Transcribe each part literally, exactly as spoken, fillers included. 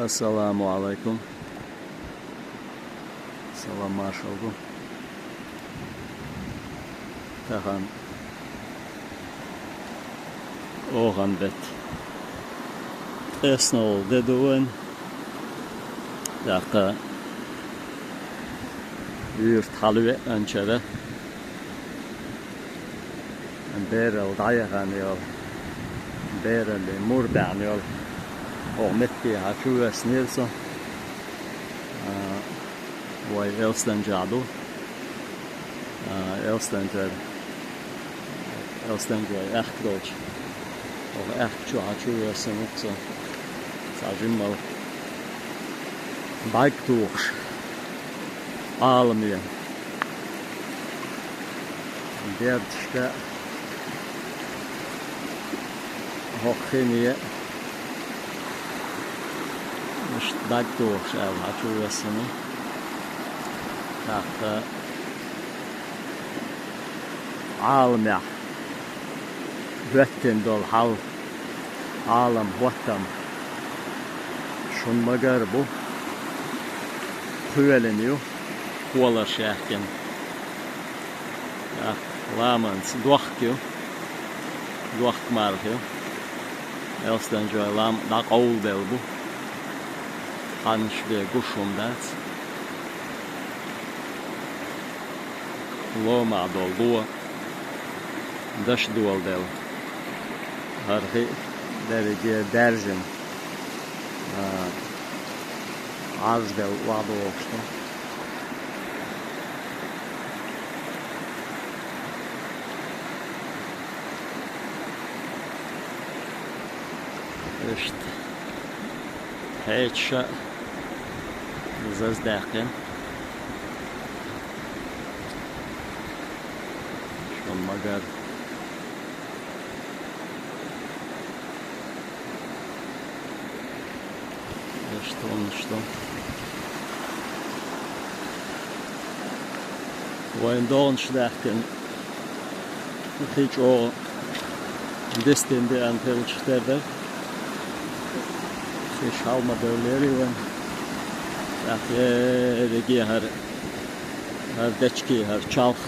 Ассаламу Ӏалайкум. Салам-маршал бу. Тахан охан бетт. ТӀесна волу де ду вайн. ТӀаккха юьрта хьалавеанчара берал дӀаяхана йолу, бераллин мур баьхна йолу хӀокху метте хьан чу воьссинера со. А, вай Элстанчохь ду. А, Элстанчара, Элстанчой аьхка долчу. ХӀокху аьхка чу хьан чу воьссина ву-кх со. Цхьа жимма бӀаьрг тухуш, Ӏаламе. Бердашка хӀокху хине иштта бӀаьрг тухуш аьлла хьан чу воьссина. ТӀаккха Ӏаламехь хӀоьттина долу хьал, Ӏалам хӀоттам шуна ма-гарра бу, кхоьлина ю, кхоларш яьккхина. ТӀаккха ламанца дохка ю, дохка марха ю. Элстанчой лам дӀакъовладелла бу. Хьаннаш бен гуш хӀума дац. Ломахь долу ло даш доладелла. ХӀара хи дерриге даьржина, а, Ӏаржделла охьадогӀуш ду. Иштта хьечаша заздаьккхина. Шуна ма-гарра. Иштта, иштта. Вайн догӀанаш даьккхина хи чӀогӀа дистина деана хилча тера дара. Ша хьал ма девллера вайн. ТӀаккха ерриге хӀара, хӀара дечки, хӀара чалх.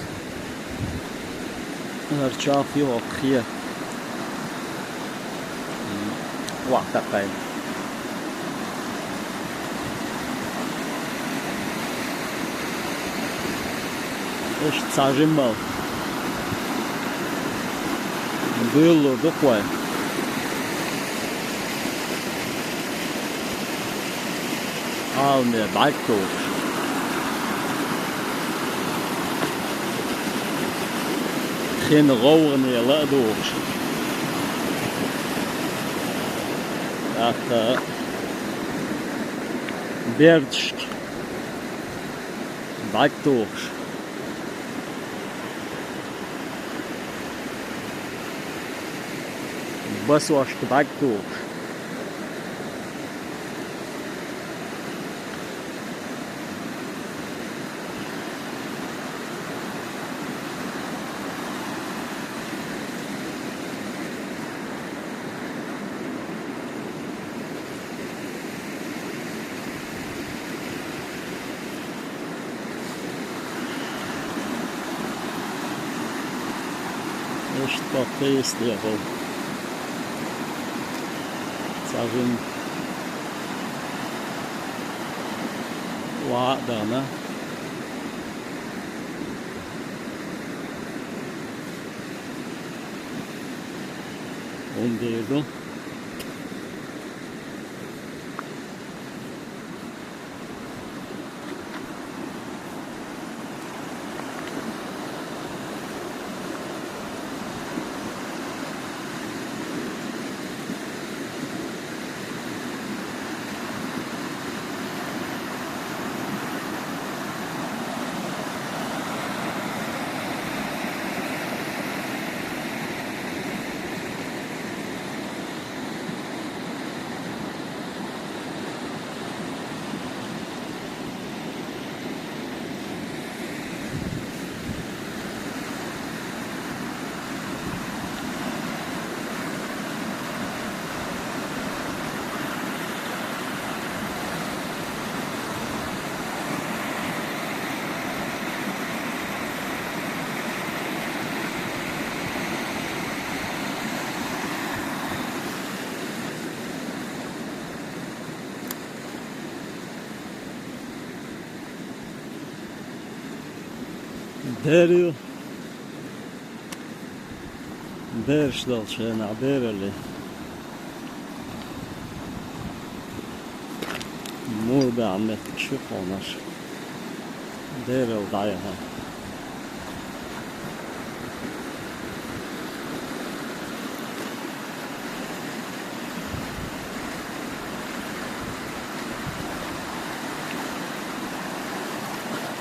ХӀара чалх ю хӀокху хи. Вахтакхайна. Иштта цхьа жимма буьйлалур ду-кх вай. Ӏаламе бӀаьрг тухуш. Хин гӀовгӀане ла а духуш. ТӀаккха бердашка бӀаьрг тухуш. Басошка бӀаьрг тухуш. Иштта кхийса тӀехула цхьа жимма охьа а дахана. ХӀунда дийр ду? Бер ю. Бераш долчу хенахь бералле. Мур баьхьа меттигаш ю кхунаш. Бералла дӀаяхьа.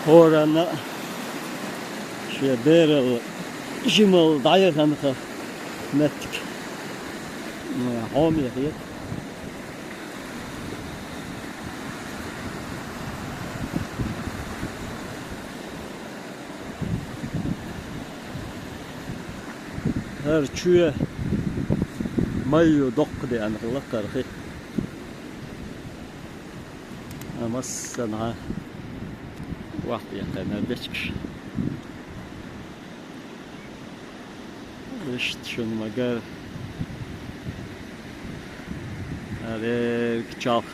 ХӀоранна шен бералла жималла дӀаяханах меттиг хьоме хета. ХӀара чоь май ю доккха деана хилла кхархи. А массанхьа вахт беккхина дечкаш. Иштта шуна магар. Арерг чалх.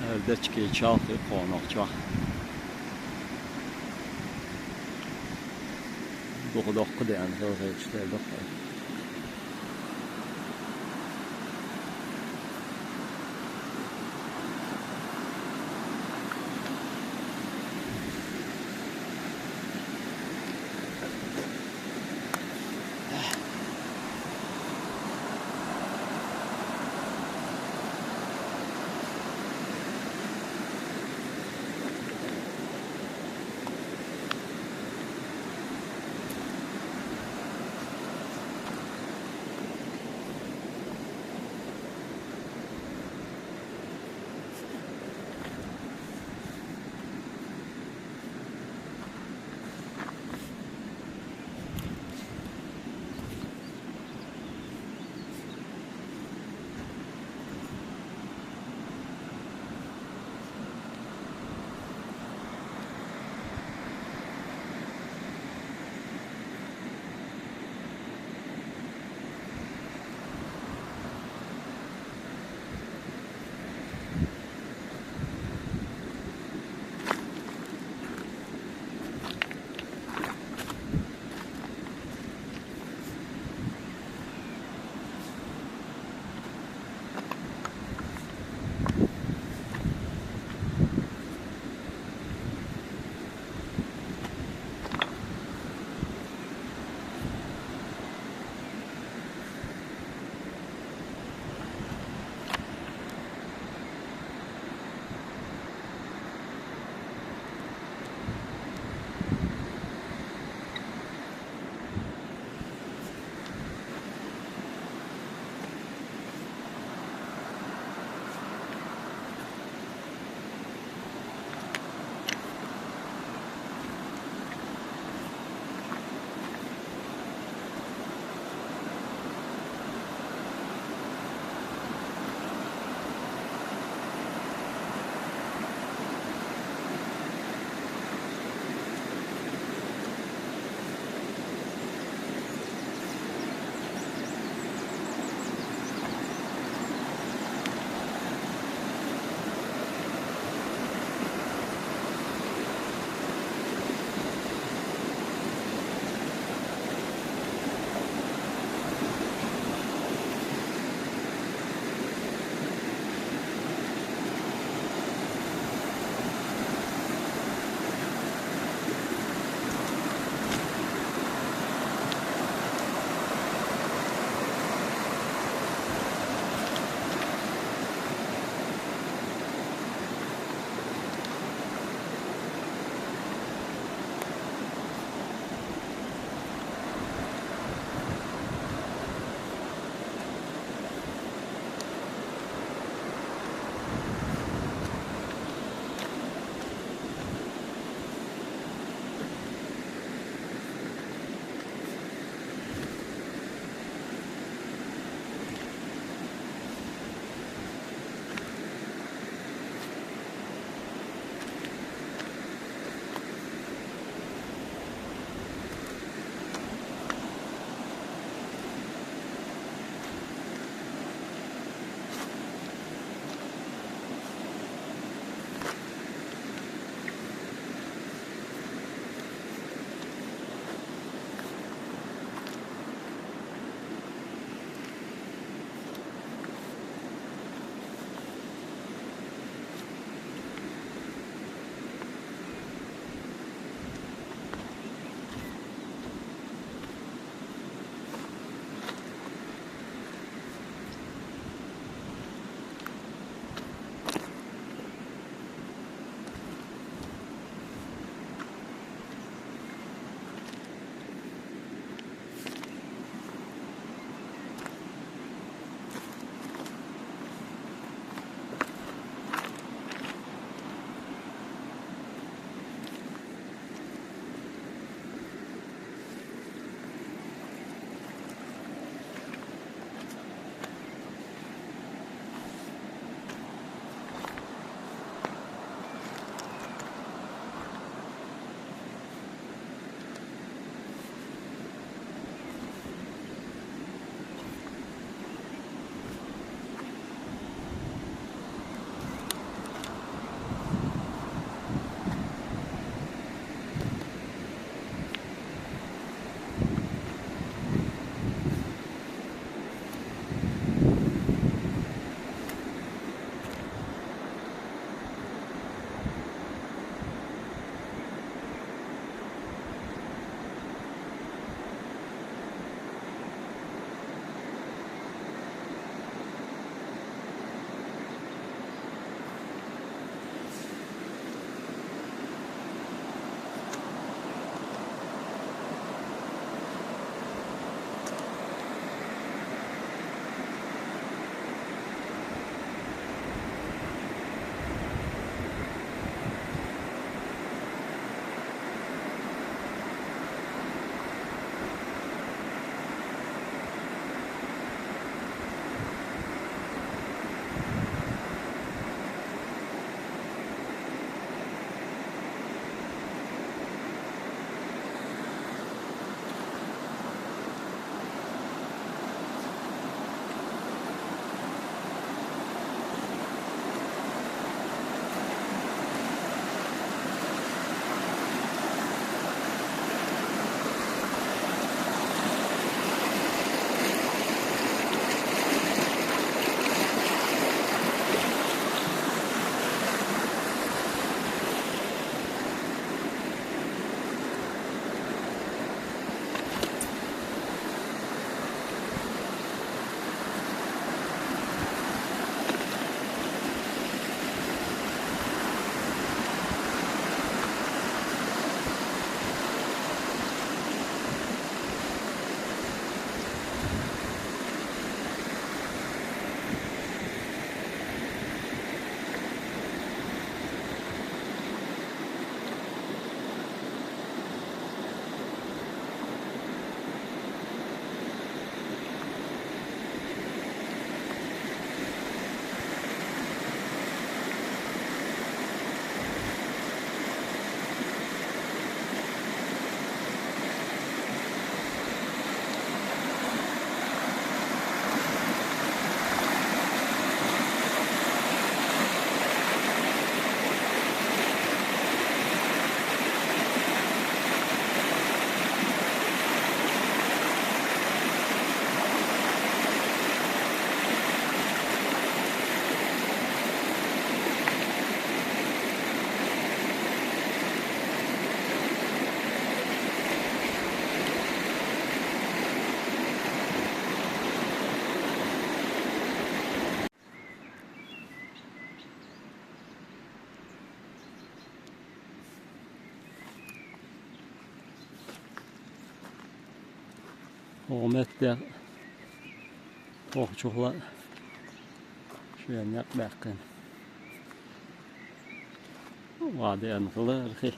Ара дечкий чалх и кхонах чохь. Дукха доккха деана хилхечу тера доккха. Ометте охчухла шуяннакъ баьккхин. Вади анхлархи.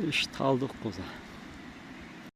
Иш талдыкъ къуза.